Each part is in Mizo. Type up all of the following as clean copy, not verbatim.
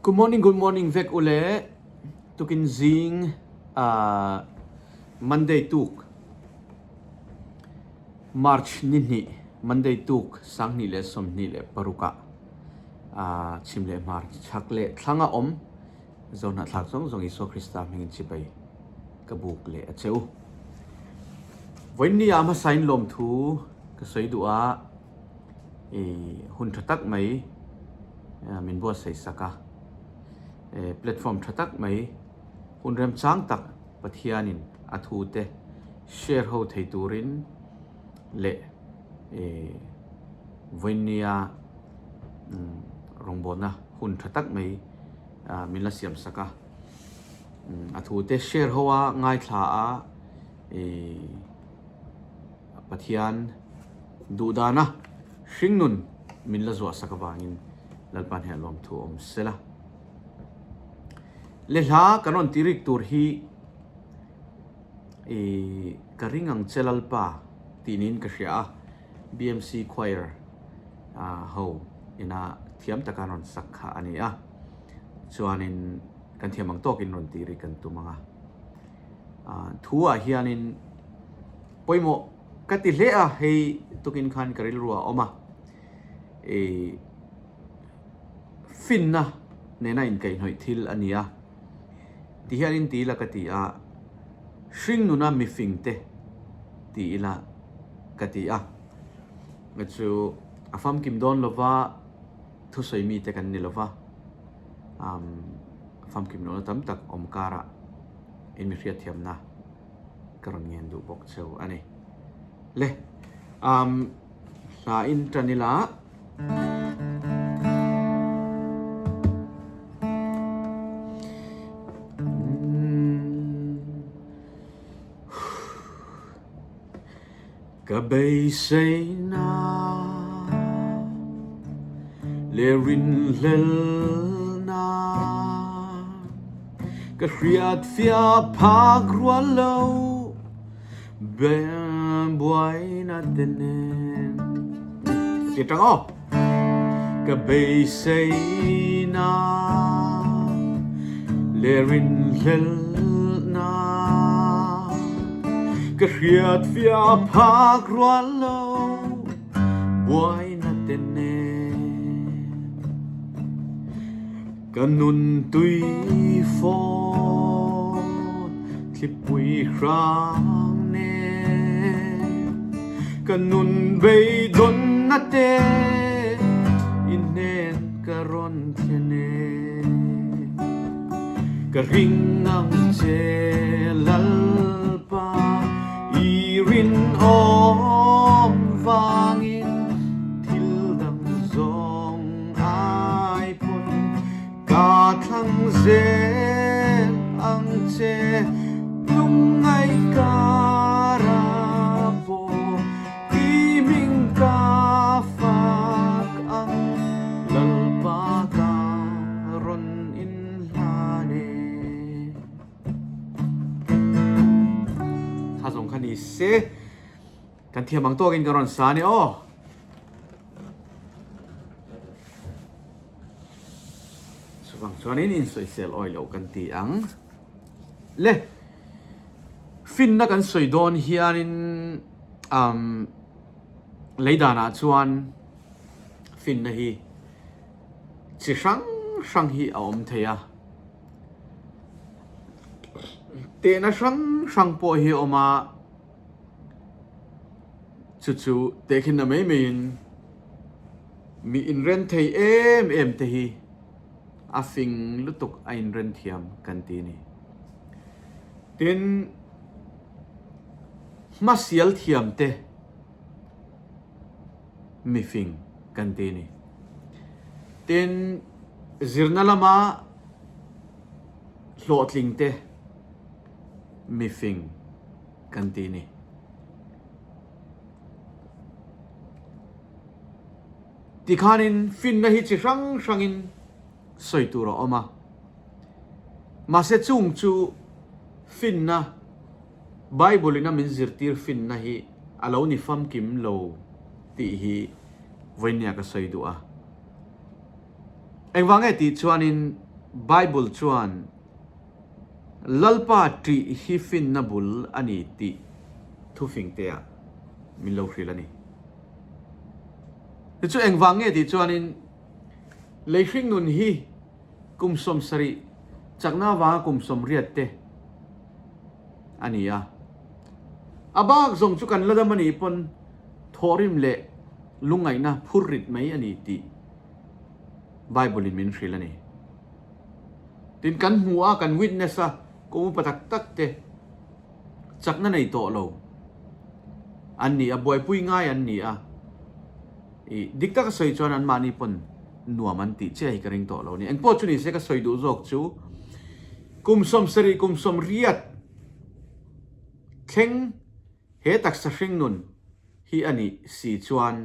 Good morning, good morning vek ule. Tukin zing uh, Monday tuk March ni hnih Monday tuk 2026 ah uh, chim le hmar chak le thlanga om Zohna thlak zawng zawng Isua Krista hmingin chibai ka buk leh a che u. Vawiin ni ah hmasain lawmthu ka sawi duh a, i hun tha tak mai min buatsaih sak a, platform tha tak mai hun remchang tak Pathianin a thu te share ho thei turin leh vawiin nia rawngbawlna hun tha tak mai min la siam sak a, a thu te share ho a ngaithla a ih Pathian duh dana hringnun min la zuah sak avangin Lalpa hneh lawmthu awm sela. Le hla kan rawn ti rik tur hi ih ka ring ang che Lalpa tih niin ka hria a, BMC Choir ho ina thiam taka an rawn sak kha a ni a, chuanin kan thiam ang tawkin rawn tih rik kan tum ang a. Thu ah hianin pawimawh ka ti hle a, hei tukin khan ka rilru ah a awm a, ih finna nena inkaihhnawih thil a ni a, ti hianin ti ila ka ti a, hringnuna mifing te ti ila ka ti a. Nge chu a famkim dawn lova thusawi mite kan ni lova, umm famkim lohna tam tak awm karah in mi hriatthiamna ka rawn ngen duh bawk cheu a ni. Le umm hla in tan ila. Ka beiseina leh rinhlelna ka hriat fiah phak rual lo buaina te nen ti tang aw ka beiseina leh rinhlelna ka hriat fiah phak rual lo buaina te nen ka nun tui fawt thlipui hrang nen ka nun beidawnna te i hnen ka rawn thlen e. Ka ring ang che Lalpa i rinawm vangin thil dang zawng ai pawn ka thlang zel ang che lungngaih kara pawh i hming ka fak ang Lalpa ka rawn inhlan e. Kha zawng kha ni se kan thiam ang tawkin ka rawn sa a ni aw. Chuvang chuanin insawisel awi loh kan ti ang. Le, finna kan sawi dawn hianin um leidanah chuan finna hi chi hrang hrang hi a awm thei a. Tehna hrang hrang pawh hi a awm a, chu chu tehkhinna mai maiin mi inren thei em em te hi a fing lutuk a inren thiam kan ti a ni. Tin, hmasial thiam te mi fing kan ti a ni. Tin, zirna lama hlawhtling te mi fing kan ti a ni. Tikhanin finna hi chi hrang hrangin sawi tur a awm a, mahse chung chu finna, Bible in a min zirtir finna hi a lo ni famkim lo tih hi vawinia ka sawi duh a. Engvang nge tih chuanin. Bible chuan Lalpa ṭih hi finna bul a ni tih thufingteah min lo hrilh a ni. Tichu engvang nge tih chuanin lei hringnun hi kum 70 chakna avanga kum 80 te a ni a. A bak zawng chu kan la dam a nih pawn thawhrim leh lungngaihna phurrit mai a ni tih Bible in min hrilh a ni. Tin kan hmu a, kan witness a, kum upa tak tak te chakna nei tawh lo an ni a, buaipui ngai an ni a, i dik taka sawi chuan anmahni pawn nuam an tih chiah hi ka ring tawh lo a ni. Engpawh chu ni se ka sawi duh zawk chu kum 70 kum 80 thleng he taksa hringnun hi a nih si chuan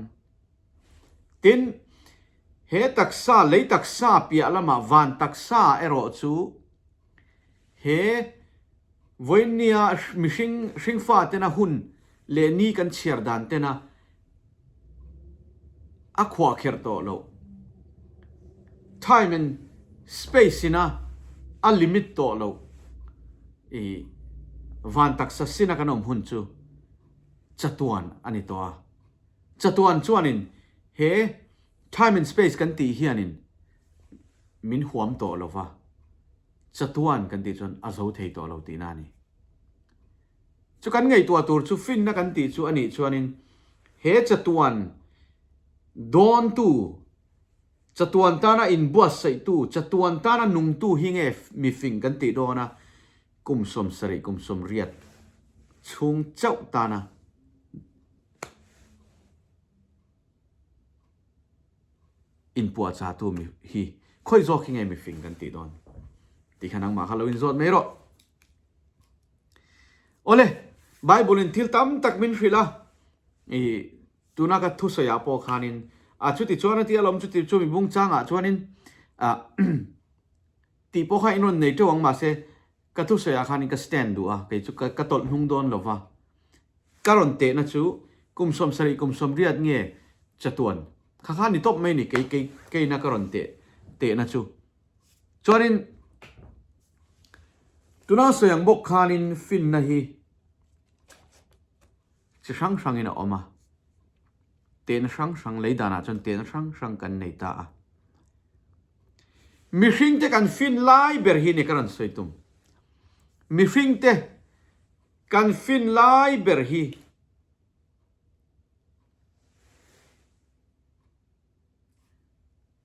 Tin, he taksa, lei taksa piah lamah van taksa erawh chu he vawiinnia mihring hringfa tena hun leh ni kan chhiar dan tena a khuah kherh tawh loh. Time and space ina a limit tawh loh i van taksa sina kan awm hun chu chatuan a ni tawh a. Chatuan chuanin he time and space kan tih hianin min huam tawh lo va, chatuan kan tih chuan a zo thei tawh lo tihna a ni. Chu kan ngaihtuah tur chu finna kan tih chu a nih chuanin he chatuan dawntu, chatuan tana inbuatsaihtu, chatuan tana nungtu hi nge mifing kan tih dawn a, kum 70 kum 80 chhung chauh tana Inpuahchahtu mi hi khawi zawk hi nge mifing kan tih dawn tih kha nangmah kha lo inzawt mai rawh. Awle, Bible in thil tam tak min hrilh a, i tuna ka thusawiah pawh khanin a chuti chuan a ti alawm chuti chu mi bung changah chuanin a tih pawh kha in rawn nei teuh ang mahse Ka thusawiah khanin ka stand duh a, kei chu ka tawlh hnung dawn lo va. Ka rawn tehna chu kum 70 kum 80 nge chatuan kha kha ni tawp mai ni kei kei keina ka rawn teh tehna chu. Chuanin tuna sawi ang bawk khanin finna hi chi hrang hrangin a awm a, tehna hrang hrang lei danah chuan tehna hrang hrang kan nei ta a. Mihringte kan fin lai ber hi ni ka rawn sawi tum. Mihringte kan fin lai ber hi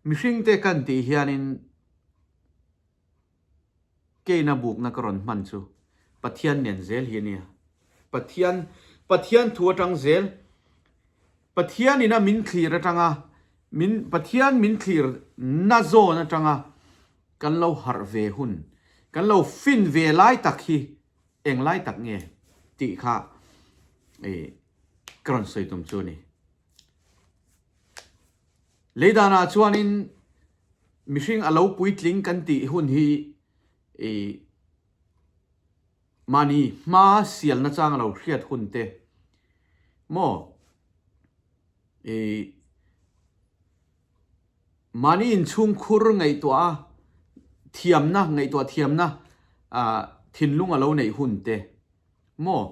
Mihringte kan tih hianin Keina bukna ka rawn hman chu Pathian nen zel hi a nia. Pathian, Pathian thu atang zel, Pathian ina min thlir atanga, min, Pathian min thlir na zawn atanga kan lo harh ve hun, kan lo fin ve lai tak hi eng lai tak nge tih kha i ka rawn sawi tum chu a ni. Lei danah chuanin mihring a lo puitling kan tih hun hi i mahni hma sialna chang a lo hriat hun te maw i mahni inchhungkhur ngaihtuah a thiamna ngaihtuah thiamna ah thinlung a lo neih hun te Maw?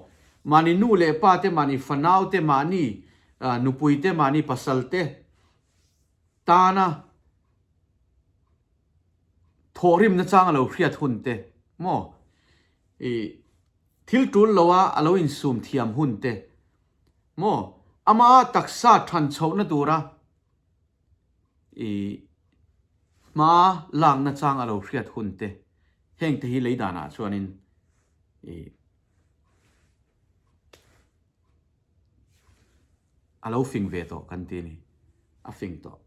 Mahni nu leh pa te, mahni fanau te, mahni nupui te, mahni pasal te tana thawhrimna chang a lo hriat hun te, maw? I thil tul loa a lo insum thiam hun te, maw? Ama taksa than chhohna tura i hma lakna chang a lo hriat hun te, heng te hi lei danah chuanin i a lo fing ve tawh kan ti a ni, a fing tawh,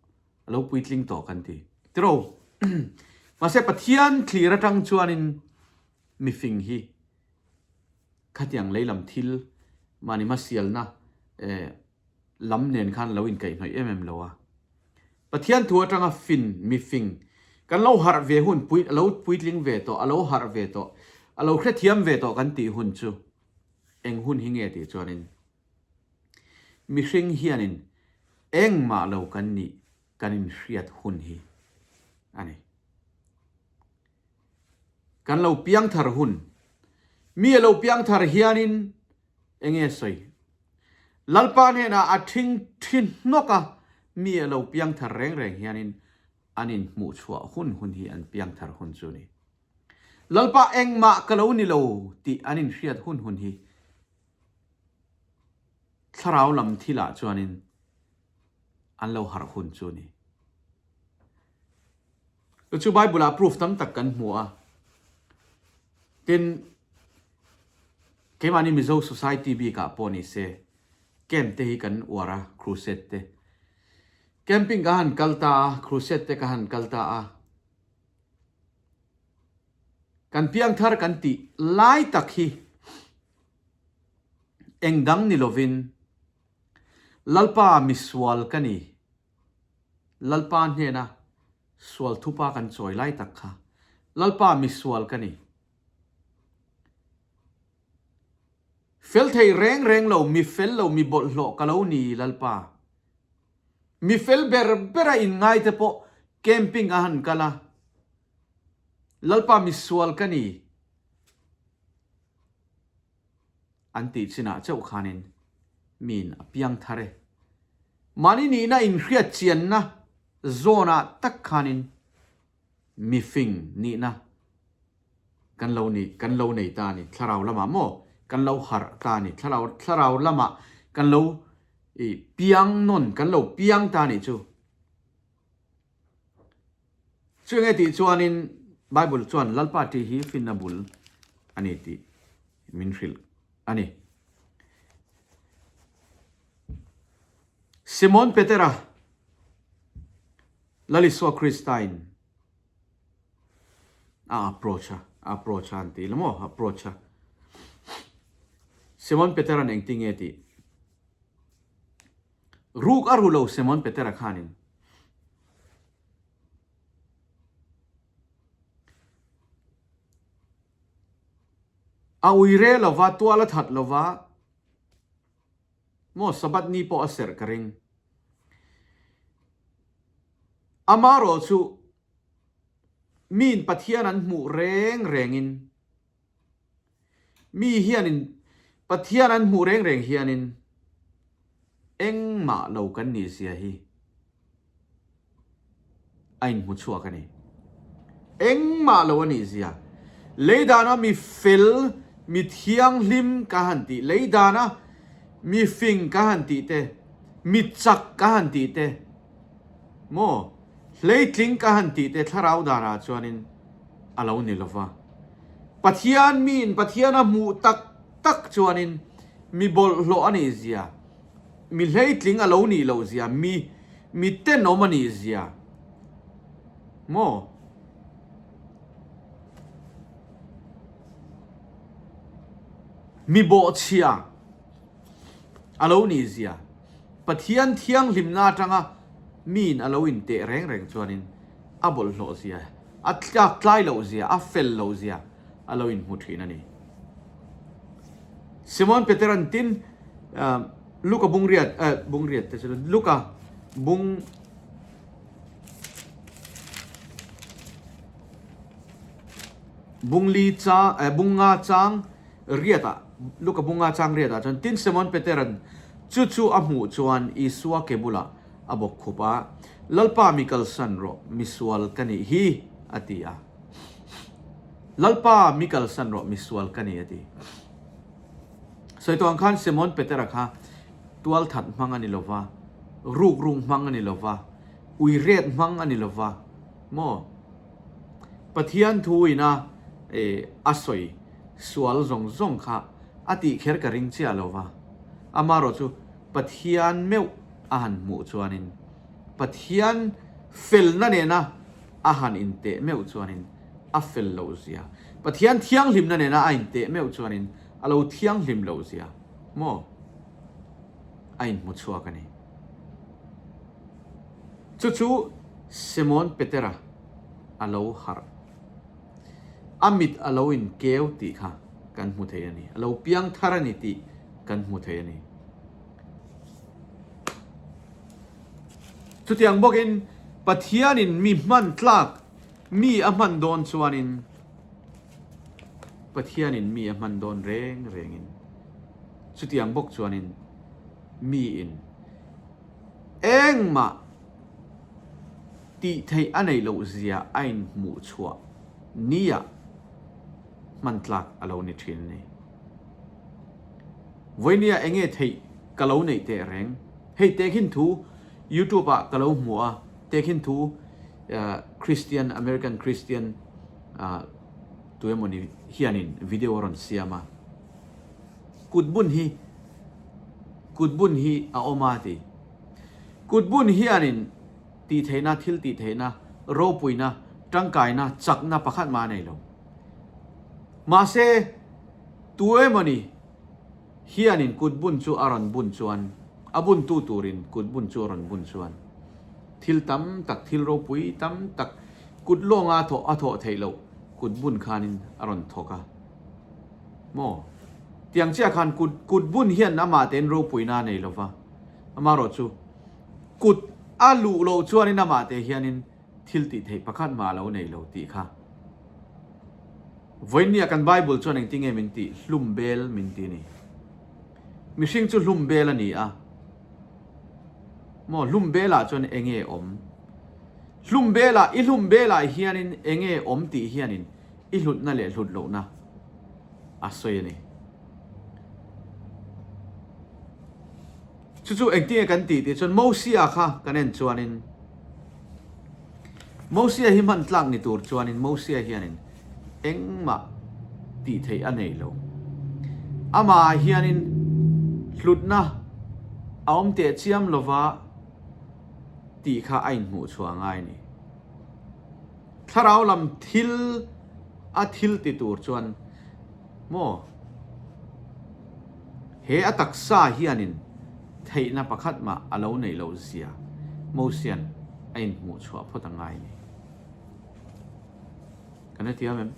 a lo puitling tawh kan ti. Tiro, mahse Pathian thlir atang chuanin mifing hi khatiang leilam thil mahni hmasialna eh lam nen khan lo inkaihhnawih em em lo a. Pathian thu atanga fin, mifing, kan lo harh ve hun, pui, a lo puitling ve tawh, a lo harh ve tawh, a lo hrethiam ve tawh kan tih hun chu eng hun hi nge tih chuanin mihring hianin engmah lo kan nih kan inhriat hun hi a ni. Kan lo piangthar hun. Mi a lo piangthar hianin enge sawi? Lalpa hnenah a ṭhing ṭhi hnawk a, mi a lo piangthar reng reng hianin an inhmuh chhuah hun hun hi an piangthar hun chu a ni. Lalpa engmah ka lo ni lo tih an inhriat hun hun hi thlarau lam thilah chuanin an lo harh hun chu a ni. Chu chu Bible ah proof tam tak kan hmu a. Tin, keimahni Mizo society bikah pawh ni se, camp te hi kan uar a, crusade te. Camping ka han kal ta a, crusade te ka han kal ta a. Kan piangthar kan tih lai tak hi eng dang ni lovin Lalpa misual ka ni. Lalpa hnena sual thupa kan chawi lai tak kha Lalpa misual ka ni. Fel thei reng reng lo, mi fel lo, mi bawlhhlawh ka lo ni Lalpa. Mi fel ber bera inngai te pawh camping a han kal a, Lalpa misual ka ni. An tih chinah chauh khanin miin a piang thar e. Mahni nihna inhriat chianna zawnah tak khanin mifing nihna kan lo ni kan lo nei ta a ni. Thlarau lamah maw kan lo harh ta a ni. Thlarau thlarau lamah kan lo ih piang nawn kan lo piang ta a nih chu. Chu enge tih chuanin Bible chuan Lalpa tih hi finna bul a ni tih min hrilh a ni. Simon Petera Lal Isua Kristain a approach a, a approach a an ti la maw, approach a. Simon Petera'n engtinge tih? Ruk a ru lo Simon Petera khanin. A ui re lova, tual a that lova, maw Sabbath ni pawh a serh ka ring. Amarawh chu miin Pathian an hmuh reng rengin Mi hianin Pathian an hmuh reng reng hianin engmah lo kan nih zia hi a inhmu chhuak a ni. Engmah lo a nih zia. Lei dana mi fel, mi thianghlim ka han tih, lei dana mi fing ka han tih te, mi chak ka han tih te, maw hleitling ka han tih te thlarau danah chuanin a lo ni lova. Pathian miin Pathian a hmuh tak tak chuanin mi bawlhhlawh a nih zia, mi hleitling a lo nih loh zia, mi mi tenawm a nih zia maw? Mi bawhchhia a lo nih zia, Pathian thianghlimna atanga miin a lo inteh reng reng chuanin a bawlhhlawh zia, a tlak tlai loh zia, a fel loh zia a lo inhmu thin a ni. Simon Peteran tin Luka bung riat, eh, bung riat te chu Luka bung bung li cha, eh, bung nga chang riat ah, Luka bung nga chang riat ah chuan tin Simon Peteran chu chu a hmuh chuan Isua ke bulah A bawk khup a, Lalpa mi kalsan rawh, misual ka nih hi, a ti a. Lalpa mi kalsan rawh, misual ka ni, a ti. Sawi tawh ang khan Simon Petera kha tualthat hmang a ni lo va, rukrung hmang a ni lo va, uiret hmang a ni lo va, maw? Pathian thu ina a sawi sual zawng zawng kha a tih kher ka ring chiah lo va, amaherawh chu Pathian meuh a han hmuh chuanin Pathian felna nena a han inteh meuh chuanin a fel loh zia, Pathian thianghlimna nena a inteh meuh chuanin a lo thianghlim loh zia maw a inhmu chhuak a ni. Chu chu Simon Petera a lo harh, a mit a lo inkeu tih kha kan hmu thei a ni, a lo piang thar a ni tih kan hmu thei a ni. Chutiang bawkin Pathianin mi hman tlak mi a hman dawn chuanin. Pathianin mi a hman dawn reng rengin chutiang bawk chuanin miin engmah tih theih a neih loh zia a inhmuh chhuah nia hman tlak a lo ni thin a ni. Vawinia enge theih ka lo neih teh reng. Hei tehkhin thu YouTube ah ka lo hmu a, tehkhin thu Christian, American Christian tuemawni hianin video a rawn siam a. Kut bun hi, kut bun hi a awm a ti. Kut bun hianin tih theihna, thil tih theihna, ropuina, tangkaina, chakna pakhat mah a nei lo. Mahse, tuemawni hianin kut bun chu a rawn bun chuan, a buntu turin kut bun chu a rawn bun chuan, thil tam tak, thil ropui tam tak, kut lawnga thawh a thawh theih loh kut bun khanin a rawn thawk a. Maw? Tiang chiah khan kut kut bun hian amah tein ropuina a nei lo va, amaherawhchu kut a luh loh chuanin amah te hianin thil tih theih pakhat mah a lo nei lo tih kha. Vawinia kan Bible chuan engtinge min tih? Hlum bel min ti a ni. Mihring chu hlum bel a ni a. Maw hlum belah chuan enge awm? Hlum belah, i hlum belah hianin enge awm tih hianin i hlutna leh hlut lohna a sawi a ni. Chu chu engtinge kan tih tih chuan Mosia kha kan en chuanin Mosia hi hman tlak ni tur chuanin Mosia hianin engmah tih theih a nei lo. Amah hianin hlutna a awm teh chiam lova tih kha a inhmuh chhuah ngai a ni. Thlarau lam thil a thil ti tur chuan maw he a taksa hianin theihna pakhat mah a lo neih loh zia Mosian a inhmuh chhuah phawt a ngai a ni. Kan hrethiam em?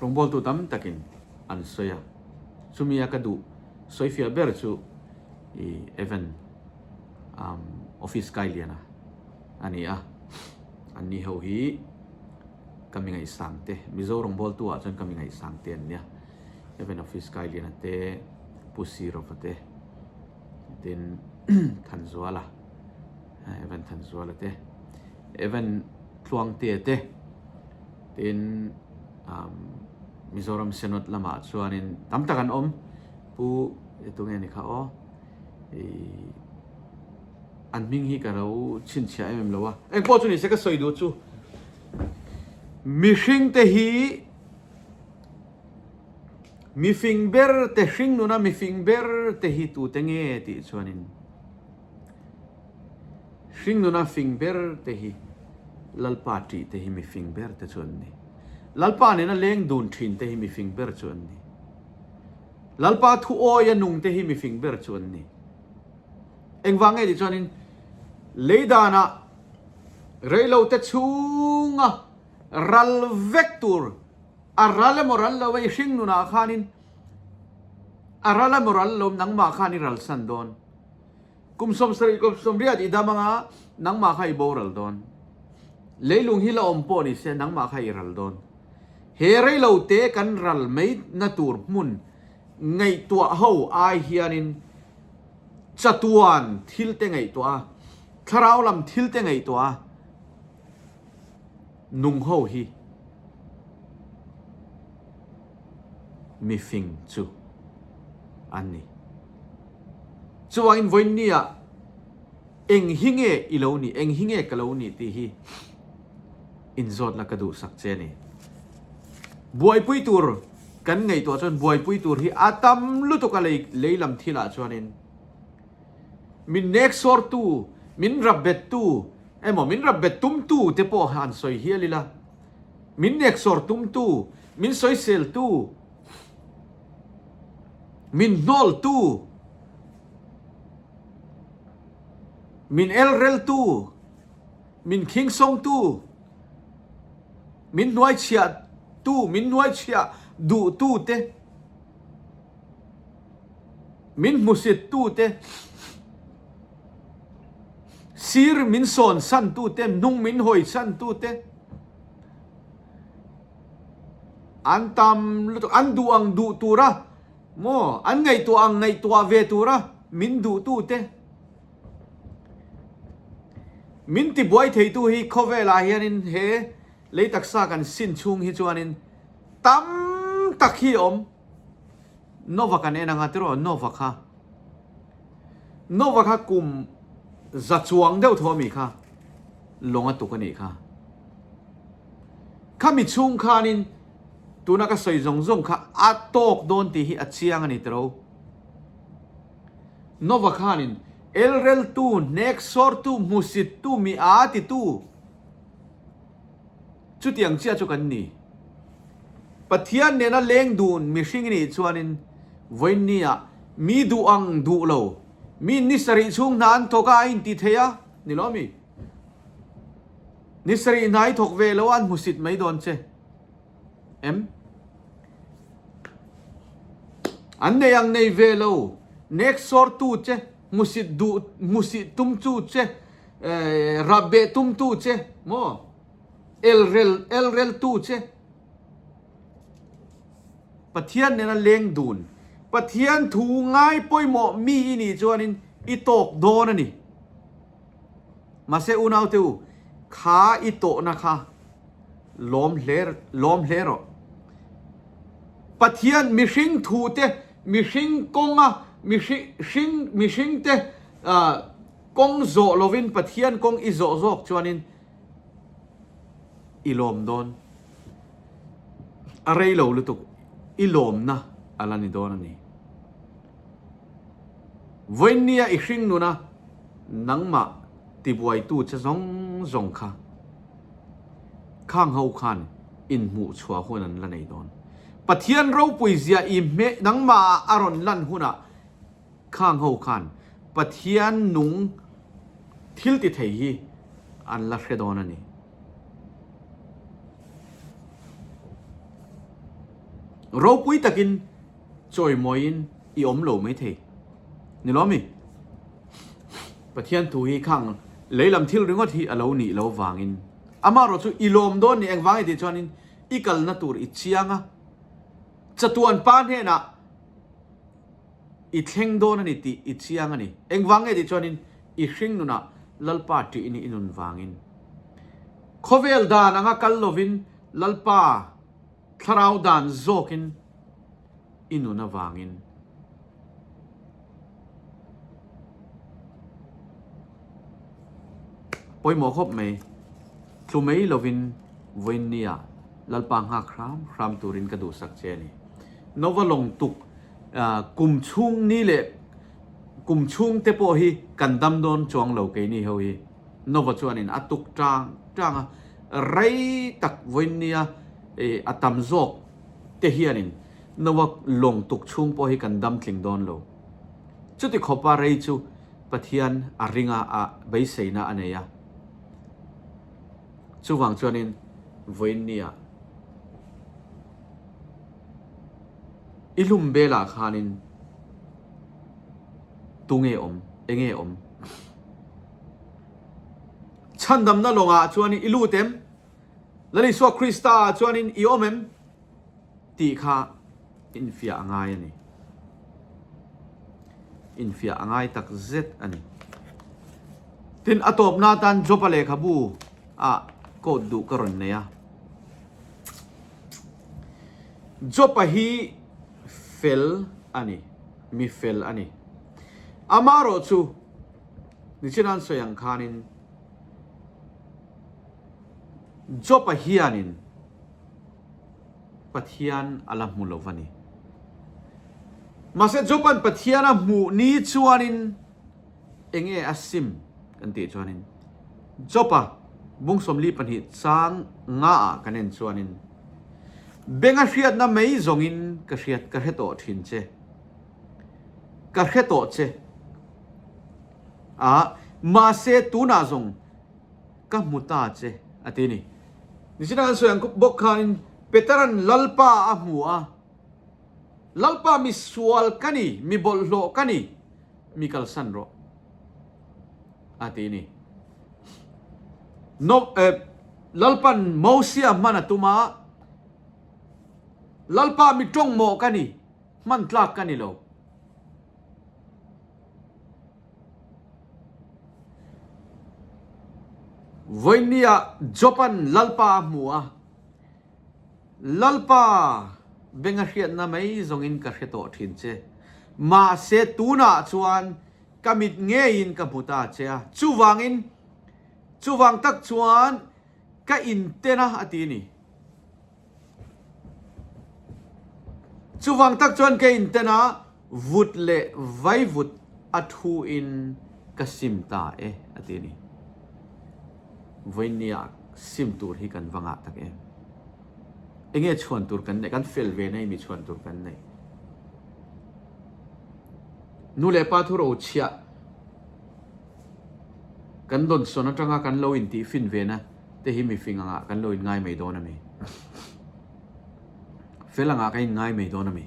Rawngbawltu tam takin an sawi a, chumi a ka duh sawifiah ber chu i Evan office kai liana a ni a, anni ho hi ka mi ngaihsang te, Mizo rawngbawltu ah chuan ka mi ngaihsang te an nia, Evan office kai liana te, Pu Sirova te, tin Thanzuala, Evan Thanzuala te, Evan Tluangtea te, tin Mizoram Synod lamah chuanin tam tak an awm, Pu tunge ni kha aw. An hming hi ka lo chhinchhiah em em lo a. Engpawh chu nise ka sawi duh chu mihring te hi mifing ber te hring nuna mifing ber te hi tute nge tih chuanin hring nuna fing ber te hi Lalpa tih te hi mifing ber te chu an ni. Lalpa nena leng dun thin te hi mifing ber chu an ni. Lalpa thu awia nung te hi mifing ber chu an ni. Engvang nge tih chuanin lei danah reilo te chhunga ral vek tur a ral emaw ral lo e i hring nunah khanin a ral emaw ral lo nangmah khan i ralsan dawn. Kum 70 kum 80 i dam anga nangmah kha i boral dawn. Leilung hi la awm pawh ni se nangmah kha i ral dawn. He reilo te kan ral mai na tur hmun ngaihtuah ho ai hianin chatuan thil te ngaihtuah a, thlarau lam thil te ngaihtuah a nung ho hi mifing chu an ni. Chuvangin vawiinniah eng hi nge i lo nih, eng hi nge ka lo nih tih hi inzawtna ka duhsak che a ni. Buaipui tur kan ngaihtuah chuan buaipui tur hi a tam lutuk a lei lei lam thilah chuanin min neksawrtu, min rapbettu emaw min rapbet tumtu te pawh han sawi hial ila, min neksawr tumtu, min sawiseltu, Min hnawltu, min elreltu, min khingsawngtu, min hnuaichhiahtu, min hnuaichhiah duhtu te, min hmusittu te, sir min sawnsantu te, hnung min hawisantu te. An tam lutuk, an duh ang duh tura maw, an ngaihtuah ang ngaihtuah ve tura min duhtute, min tibuai theitu hi khawvelah hianin he lei taksa kan sin chhung hi chuanin tam tak hi a awm. Nova kan en anga tiraw, Nova kha. Nova kha kum za chuang deuh tho a mi kha lawng a tuk a nih kha. Khami chhung khanin tuna ka sawi zawng zawng kha a tawk dawn tih hi a chiang a ni tiro. Nova khanin elreltu, hneksawrtu, hmusittu, mi a titu chutiang chiah chu kan ni. Pathian nena leng dun mihring i nih chuanin vawiinniah mi duh ang duh lo, mi ni sarih chhung hna an thawk a a inti thei a ni lo mi? Ni sarih hna i thawk ve lo a an hmusit mai dawn che em? An nei ang nei ve lo, nek sawrtu che, hmusit duh hmusit tumtu che, rap beh tumtu che maw? Elrel elreltu che Pathian nena leng dun, Pathian thu ngai pawimawh mi i nih chuanin i tawk dawn a ni. Mahse unaute u, kha i tawhna kha lawm hle lawm hle rawh. Pathian mihring thu te, mihring kawnga mihring mihringte kawng zawh lovin Pathian kawng i zawh zawk chuanin I lawm dawn. A rei lo lutuk. I lawmna a la ni dawn a ni. Vawiinnia i hring nuna nangmah tibuaitu che zawng zawng kha khang ho khan inhmuh chhuah hun an la nei dawn. Pathian ropui zia i hmeh nangmah ah a rawn lan hunah Khang ho khan Pathian nung thil ti thei hi an la hre dawn a ni. Ropui takin chawimawiin i awm lo mai thei. Ni lo mi? Pathian thu hi khang lei lam thil ringawt hi a lo nih lo vangin amaherawh chu i lawm dawn ni engvang i tih chuanin i kalna tur i chiang a, chatuan pa hnenah I thleng dawn a ni tih i chiang a ni. Engvang nge tih chuanin i hring nunah Lalpa ṭih ni i nun vangin. Khawvel dan anga kal lovin Lalpa thlarau dan zawkin i nun avangin. Pawimawh khawp mai. Tlu mai lovin vawiinnia Lalpa nghak hram hram turin ka duhsak che a ni. Nova lawng tuk kum chhung ni leh kum chhung te pawh hi kan dam dawn chuang lo keini ho hi. Nova chuanin a tuk tang tang a, rei tak vawiinnia a tam zawk te hianin Nova lawng tuk chhung pawh hi kan dam tling dawn lo. Chuti khawpa rei chu Pathian a ring a, a beiseina a nei a. Chuvang chuanin vawiinnia i hlum belah khanin tunge awm, enge awm? Chhandamna lawngah chuanin i lut em? Lal Isua Krista ah chuanin i awm em? Tih kha infiah a ngai a ni. Infiah a ngai tak zet a ni. Tin, a tawpna atan Job-a lehkhabu ah quote duh ka rawn nei a. Job-a hi fel a ni, mi fel a ni. Amaherawh chu, nichin an sawi ang khanin Job-a hianin Pathian a la hmu lo va ni. Mahse Job-a'n Pathian a hmuh ni chuanin enge a sim kan tih chuanin Job-a bung 42 chang nga ah kan en chuanin Benga hriatna mai zawngin ka hriat ka hre tawh thin che. Ka hre tawh che. A, mahse tunah zawng Ka hmu ta che, a ti ni. Nichina kan sawi ang bawk khanin Petera'n Lalpa a hmu a, Lalpa mi sual ka ni, mi bawlhhlawh ka ni, mi kalsan rawh, a ti ni. No, eh, Lalpa'n Mosia hman a tum a. Lalpa mi tawng mawh ka ni, hman tlak ka ni lo. Vawinia Job-a'n Lalpa a hmu a, Lalpa benga hriatna mai zawngin ka hre tawh thin che. Mahse tunah chuan ka mit ngeiin ka hmu ta che a, chuvangin, chuvang tak chuan ka inten a, a ti a ni. Chuvang tak chuan ka inten a, vut leh vaivut a thuin ka sim ta e, a ti a ni. Vawinia sim tur hi kan va ngah tak em? Enge chhuan tur kan neih? Kan fel ve na i mi chhuan tur kan neih? Nu leh pa thu ro chhiah kan dawnsawn atanga kan lo intih fin ve na te hi mifing angah kan lo inngai mai dawn a mi? Fel angah kan inngai mai dawn a mi?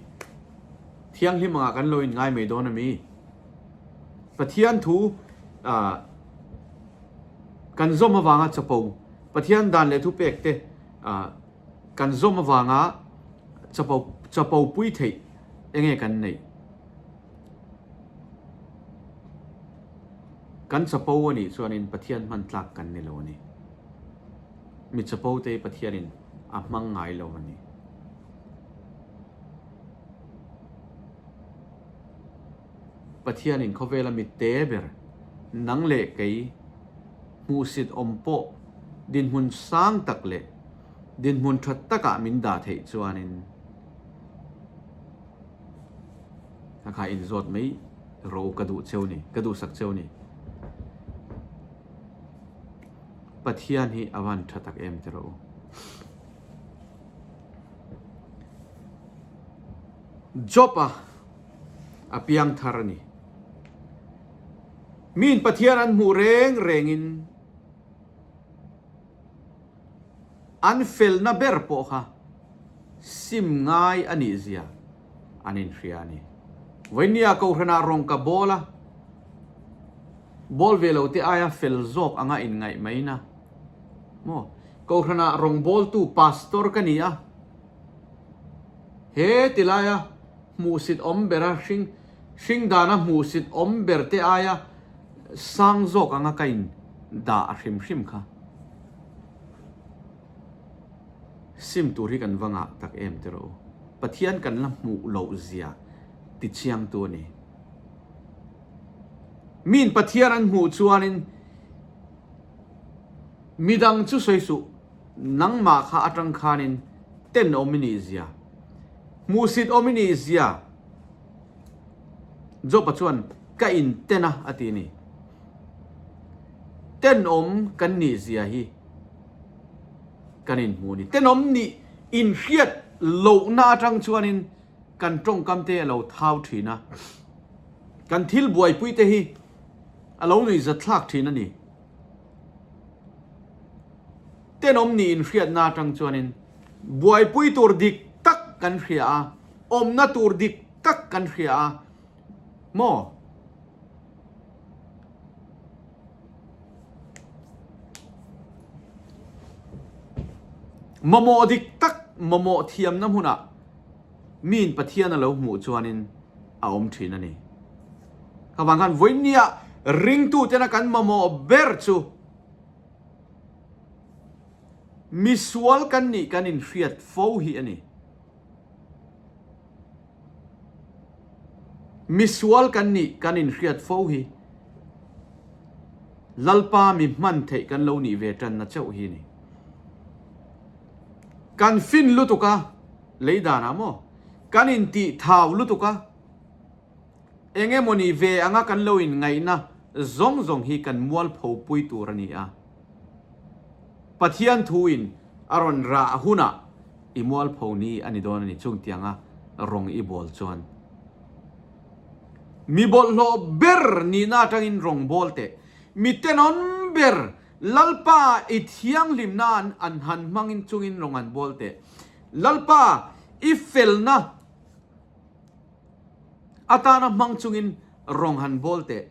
Thianghlim angah kan lo inngai mai dawn a mi? Pathian thu kan zawm avanga chapo, Pathian dan leh thupek te kan zawm avanga chapo chapo pui theih enge kan neih? Kan chapo a nih chuanin Pathian hman tlak kan ni lo a ni. Mi chapo te hi Pathianin a hmang ngai lo a ni. Pathianin khawvela mi te ber, nang leh kei, hmuhsit awm pawh dinhmun sang tak leh dinhmun tha takah min dah theih chuanin a kha inzawt mai ro ka duh cheu ni, ka duhsak cheu ni. Pathian hi a van tha tak em tiraw u. Job-a a piang thar a ni. Miin Pathian an hmuh reng rengin an felna ber pawh kha sim ngai a nih zia an inhria a ni. Vawinia Kohhranah rawng ka bawl a, bawl ve lo te aia fel zawk anga inngaih mai na maw? Kohhranah rawngbawltu pastor ka ni a, he ti laia hmuhsit awm bera hring hring dana hmuhsit awm ber te aia sang zawk anga ka in dah a hrim hrim kha. Sim tur hi kan va ngah tak em ti rawh u. Pathian kan la hmuh loh zia ti chiang tu a ni. Miin Pathian an hmuh chuanin midang chu sawi suh, nangmah kha atang khanin ten awm i nih zia, hmuhsit awm i nih zia Job-a chuan ka inten a a ti a ni. Tenawm kan nih zia hi kan inhmu a ni. Tenawm nih inhriat lohna atang chuanin kan tawngkam te a lo thau thin a, kan thil buaipui te hi a lo nuihzatthlak thin a ni. Tenawm nih inhriatna atang chuanin buaipui tur dik tak kan hria a, awmna tur dik tak kan hria a maw? Mamawh dik tak, mamawh thiamna hmunah miin Pathian a lo hmuh chuanin a awm thin a ni. Khavang khan vawinia ringtutena kan mamawh ber chu misual kan nih kan inhriat fo hi a ni. Misual kan nih kan inhriat fo hi Lalpa mi hman theih kan lo nih ve tanna chauh hi a ni. Kan fin lutuk a, lei danah maw? Kan intih thau lutuk a, eng emaw nih ve anga kan lo inngaihna zawng zawng hi kan mualpho pui tur a ni a. Pathian thuin a rawn rah hunah i mualpho ni a ni dawn a ni chung tianga rawng i bawl chuan. Mi bawlhhlawh ber nihna atangin rawng bawl teh. Mi tenawn ber Lalpa i thianghlimna an an han hmangin chungin rawng han bawl teh. Lalpa i felna atana hmang chungin rawng han bawl teh.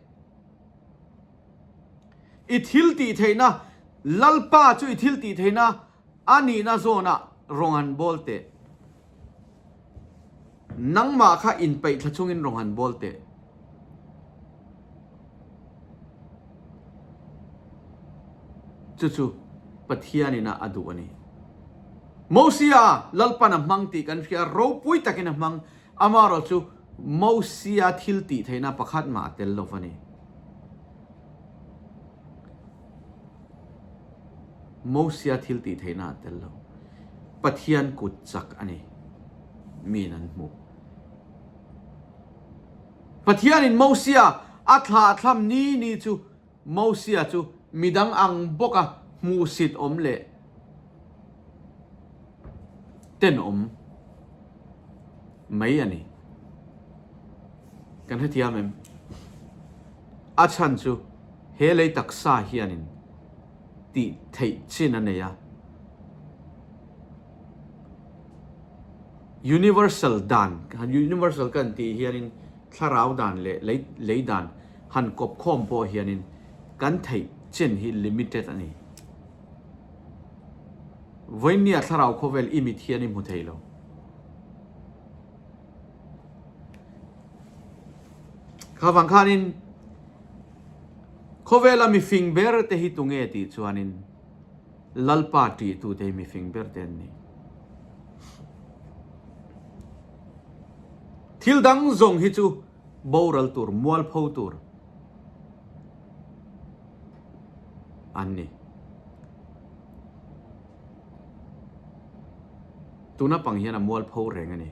I thil tih theihna Lalpa chu i thil tih theihna A nihna zawnah rawng an bawl teh. Nangmah kha inpeih thla chungin rawn han bawl teh. Chu chu Pathianin a a duh a ni. Mosia Lalpan a hmang tih kan hria, ropui takin a hmang. Amaherawh chu Mosia thil tih theihna pakhat mah a tel lo va ni. Mosia thil tih theihna a tel lo. Pathian kut chak a ni. Miin an hmuh. Pathianin Mosia a thlahthlam ni ni chu Mosia chu midang ang bawka hmuhsit awm leh tenawm mai a ni. Kan hrethiam em? A chhan chu he lei taksa hianin tih theih chin a nei a. Universal dan, universal kan tih hianin thlarau dan leh lei lei dan han kawp khawm pawh hianin kan theih chin hi limited a ni. Vawinia thlarau khawvel i mit hian i hmu thei lo. Kha vang khanin khawvela mifing ber te hi tunge tih chuanin Lalpa ṭihtute hi mifing ber te an ni. Thil dang zawng hi chu boral tur, mualpho tur an ni. Tuna pang hian a mualpho reng a ni.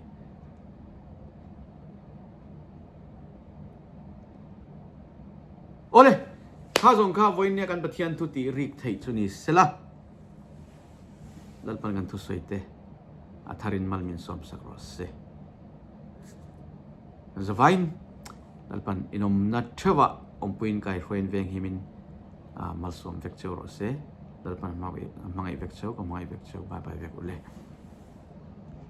Awle, kha zawng kha vawiin nia kan Pathian thu tih rik theih chu ni sela. Lalpan kan thusawi te a tharin mal min sawm sak rawh se. Zavain Lalpan inawmna theuhah awmpuiin kaihruaiin venghimin malsawm vek cheu rawh se. Lalpan a hmangaih vek cheu, ka hmangaih vek cheu, bye bye vek ule.